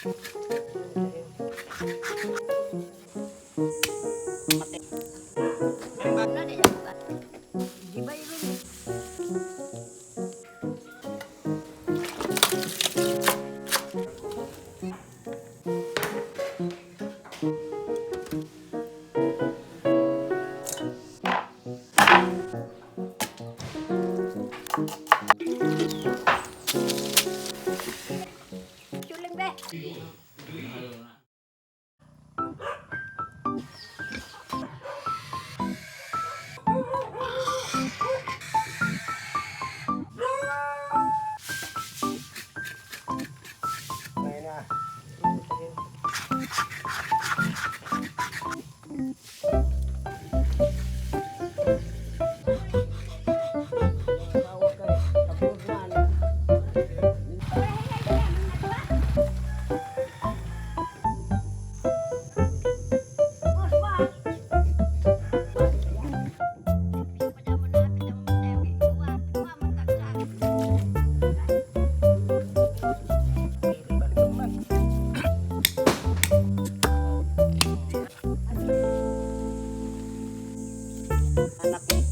Chuling be. Anak ni.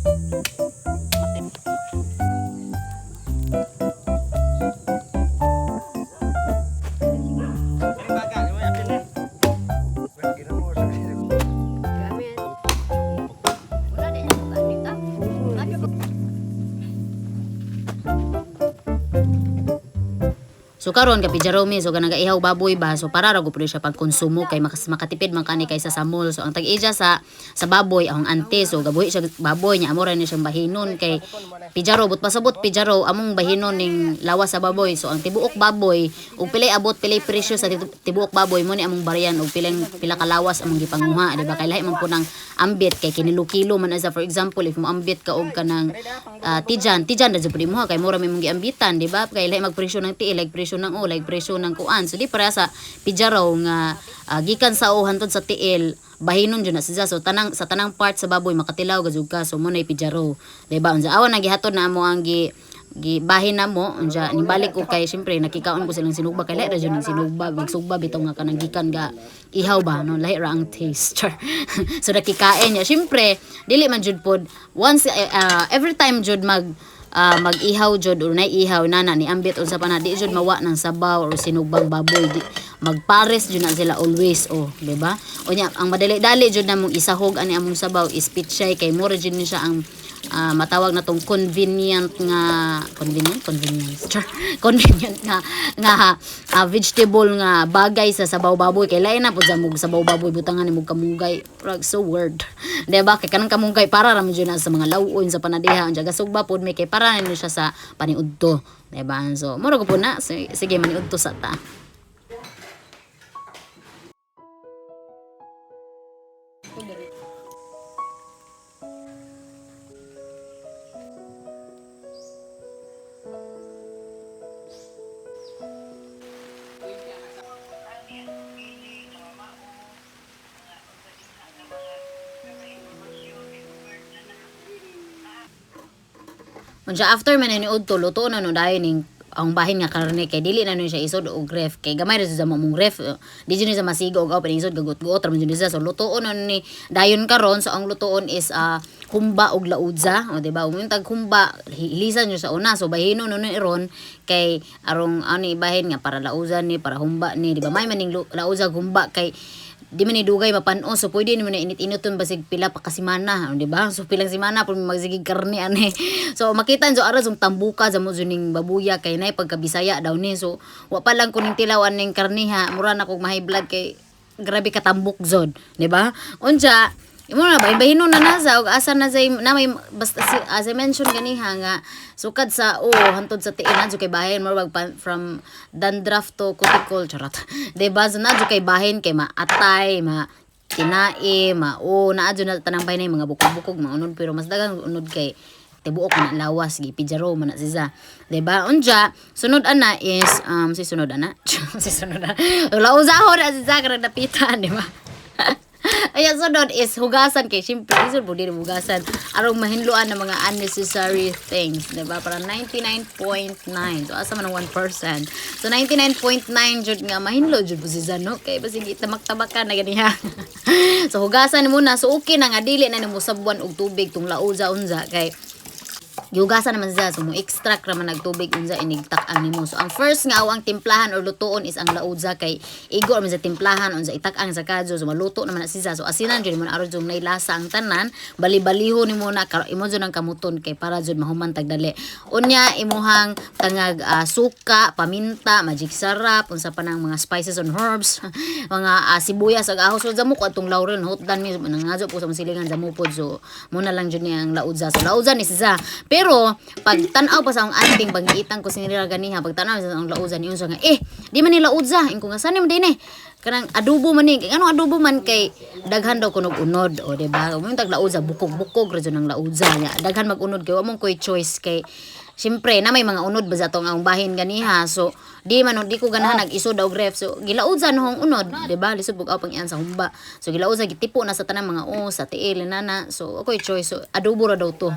Matim. Gamit. Wala din yung gamit ah. So karon kay Jerome, so kanang ihaw baboy ba, so para ra gud siya pagkonsumo kay makatipid man kani kaysa sa mall. So ang tag-iya sa baboy ang ante, so gabuhi siya baboy niya, amo ra ni siyang bahinon kay pijaro but pasabot pijaro among bahinon ning lawas sa baboy. So ang tibuok baboy ug pilay abot pilay presyo sa tibuok baboy mo ni among bariyan ug pilang pila ka lawas among gipanguha, di ba? Kay lahi man po ng ambit kay kinilo-kilo man as a, for example, if mo ambit ka og kanang tijan tijan ra jud pud imo kay mura may mong giambitan, di ba? Kay lahi magpresyo ng tiil, like presyo ng o, like presyo ng kuan. So di para sa pijaraw nga gikan sa o hantod sa tiil, bahinon jud na siya. So tanang sa tanang part sa baboy makatilaw gajud ka. So mo nay pijaraw, di ba? Unsa awa nang gihatod na amo ang gi gibahin na mo. Unja nibalik ko kay syempre nakikaon ko silang sinugba kay lahi ra jud ning sinugba, magsugba bitaw nga kanang gikan ga ihaw ba, no? Lahi ra ang taste. Char. So nakikain niya, syempre dili man jud pod once every time jud mag mag-ihaw jud or naiihaw nana ni ambit unsa pa na, di jud mawa ng sabaw or sinugbang baboy, di magpares jud na sila always, oh, di ba? Unya ang madali-dali jud na mong isahog ani among sabaw is pichay kay mura jud ni siya ang matawag na tong convenient nga convenient convenience. Char. Convenient nga nga vegetable nga bagay sa sabaw baboy kay lain na pud sa mug sabaw baboy butangan ni mug kamugay, rag so word, di ba? Kay kanang kamugay para ra man jud na sa mga lawon sa panadiha. Unja gasugba pud may kay para ni siya sa paniudto, di ba? So mura ko po na. Sige, maniudto sa ta. Unsa after man ni udto, luto na no dayon ning ang bahin nga karne kay dili na nun siya isod og ref kay gamay ra sa mong ref, di jud ni sa masigo og aw isod gagot-guot ra man jud ni siya. So lutoon na ni dayon karon. So ang lutoon is humba og laudza, o di ba? Ug tag humba hilisan nyo sa una, so bahino no ni ron kay arong ani bahin nga para lauza ni para humba ni, di ba? May maning laudza humba kay di man ni dugay mapano, so pwede ni mo na init-initon basig pila pa ka semana, di ba? So pilang semana pud magsigig karne ani. So makita nyo aras yung tambuka sa mo ning babuya kay nay pagkabisaya daw ni. So wa pa lang kuning tilaw aning karne ha, mura na kog mahay blood kay grabe katambok zod, di ba? Unsa imo na ba bahinon na nasa og asa na say na may basta si, as I mentioned ganiha nga sukad sa o hantod sa tiin na kay bahin murag from dandruff to cuticle, charot. Di ba? So na kay bahin kay maatay, ma tinae, ma o naa jud na tanang bahin na mga bukog-bukog maunod, pero mas daghang unod kay tibuok man ang lawas gipijaro man na siya, di ba? Unja sunod ana is si sunod ana si sunod ana lauzahon na siya karang dapitan, di ba? Ayan, sunod is hugasan kay syempre isod po dili hugasan aron mahinluan ng mga unnecessary things, di ba? Para 99.9. So asa man ang 1%? So 99.9 jud nga mahinlo jud po si Zano kay basig itamak-tabakan na ganiha. So hugasan muna. So okay na nga dili na nimo sabwan og tubig tung lauza unza kay gihugasan naman siya. So mo extract raman nagtubig unsa inigtak-ang nimo. So ang first nga awang timplahan or lutuon is ang laudza kay igo man sa timplahan unsa itak-ang sa kadyo. So maluto naman na siya. So asinan jud mo na aron jud nay lasa ang tanan. Bali-baliho nimo na imo jud ang kamuton kay para jud mahuman tag dali. Unya imuhang tangag suka, paminta, magic sarap, unsa pa nang mga spices and herbs, mga sibuyas ug ahos. So damo ko atong laurel hotdan mi nangajo po sa masilingan damo pod. So muna lang jud niya ang laudza. So laudza ni siya. Pero pag tan-aw pa sa akong anting pag-iitang ko sinila ganiha, pag tan-aw sa akong laudza niyon siya nga di man ni laudza ingko nga sanim din eh kanang adobo man ni anong adobo man kay daghan daw kunog unod o di ba mo tag laudza bukog-bukog ra jud ang laudza nya daghan mag-unod kay wa mong koy choice kay syempre na may mga unod ba sa atong ang bahin ganiha. So di man di ko ganahan nag-isod og ref. So gilaudza no hong unod, di ba? Lisod bug pang iyan sa humba. So gilaudza gitipo na sa tanang mga o sa tiil nana. So ako'y choice. So adobo ra daw to.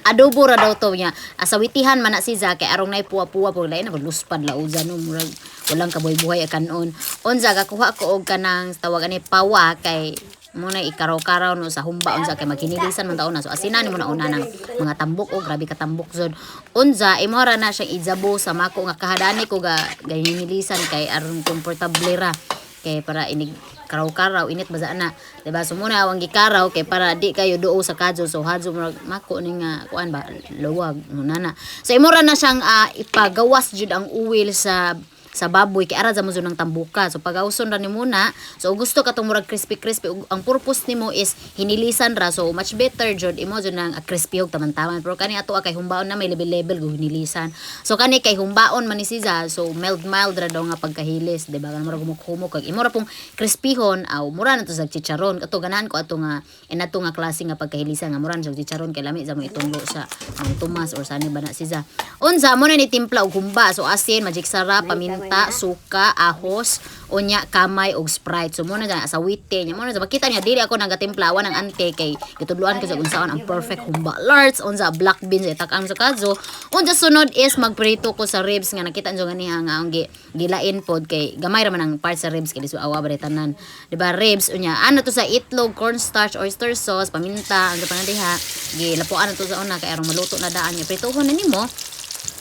Adobo ra daw to nya. Asawitihan man na si Za kay arong nay puwa-puwa po lain na luspad laudza no murag walang kabuhay-buhay kanon. Unsa gakuha ko og kanang tawag ani pawa kay muna ikaraw-karaw no sa humba unsa kay maghinilisan man taon na. So asinan nimo na una ng mga tambok, oh grabe ka tambok zod. Unsa imo ra na siyang ijabo sa mako nga kahadani ko ga gahinilisan kay aron komportable ra kay para inig karaw-karaw init ba na, diba? So muna awang gikaraw kay para di kayo duo sa kadyo. So hadyo murag mako ni nga kuan ba luwag no nana. So imo ra na siyang ipagawas jud ang uwil sa baboy kay ara mo ng tambuka. So pagawson ra ni muna. So gusto ka tong murag crispy crispy ug ang purpose nimo is hinilisan ra, so much better jud imo jud nang crispy og taman-taman. Pero kani ato kay humbaon na may level level go hinilisan. So kani kay humbaon man ni siya, so mild mild ra daw nga pagkahilis, di ba? Kanang murag humok-humok kag imo ra pong crispyhon aw mura na to sa chicharon. Ato ganahan ko ato nga inato nga klase nga pagkahilisan nga mura na sa chicharon kay lami sa mo itunglo sa Mang Tomas or sani ba na siya. Unsa mo na ni timpla og humba. So asin, magic sarap, paminta, suka, ahos, unya kamay og Sprite. So mo na sa wite nya mo na makita niya dili ako nagatimpla wa ng ante kay gitudloan ko sa unsaon ang perfect humba. Larts unsa black beans itak-ang sa kadyo. Unsa sunod is magprito ko sa ribs nga nakita nyo ganiha nga ang gilain pod kay gamay ra man ang part sa ribs kay diso awa ba tanan. Di ba ribs unya ano to sa itlog, cornstarch, oyster sauce, paminta, ang pa diha gilapuan na to sa una kay aron maluto na daan niya. Prituhon na nimo.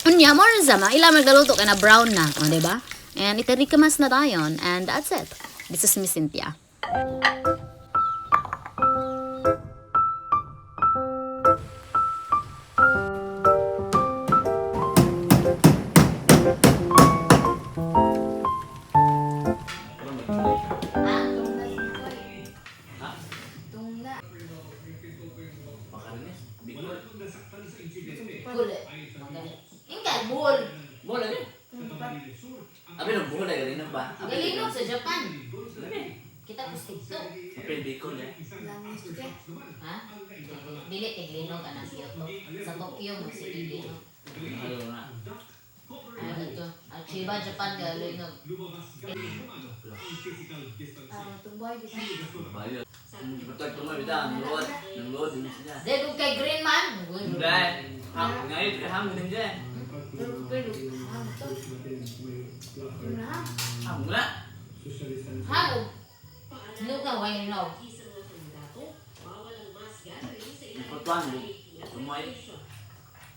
Unya mo rin sama, ila magluto ka na brown na, o, di ba? And itarikamas na dayon and that's it. This is Miss Cynthia. Ingka, bull. Bola ni. Abi nang bola galing ba? Galinog sa Japan. Kita ko TikTok. Apil Bicol eh. Ha? Dili tiglinog anang Kyoto. Sa Tokyo mo si Tiglinog. Ano na. Ano ito? Ah, Chiba, Japan galinog. Bayo. Betul tu mah bida ang load, ang load din siya. Dahil kung kay Green Man. Dai. Ham ngay ham din siya. Ham na. Ha? Ano ka, why no? Kutuan. Tumoy.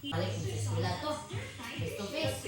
Balik, sila to. Face to face.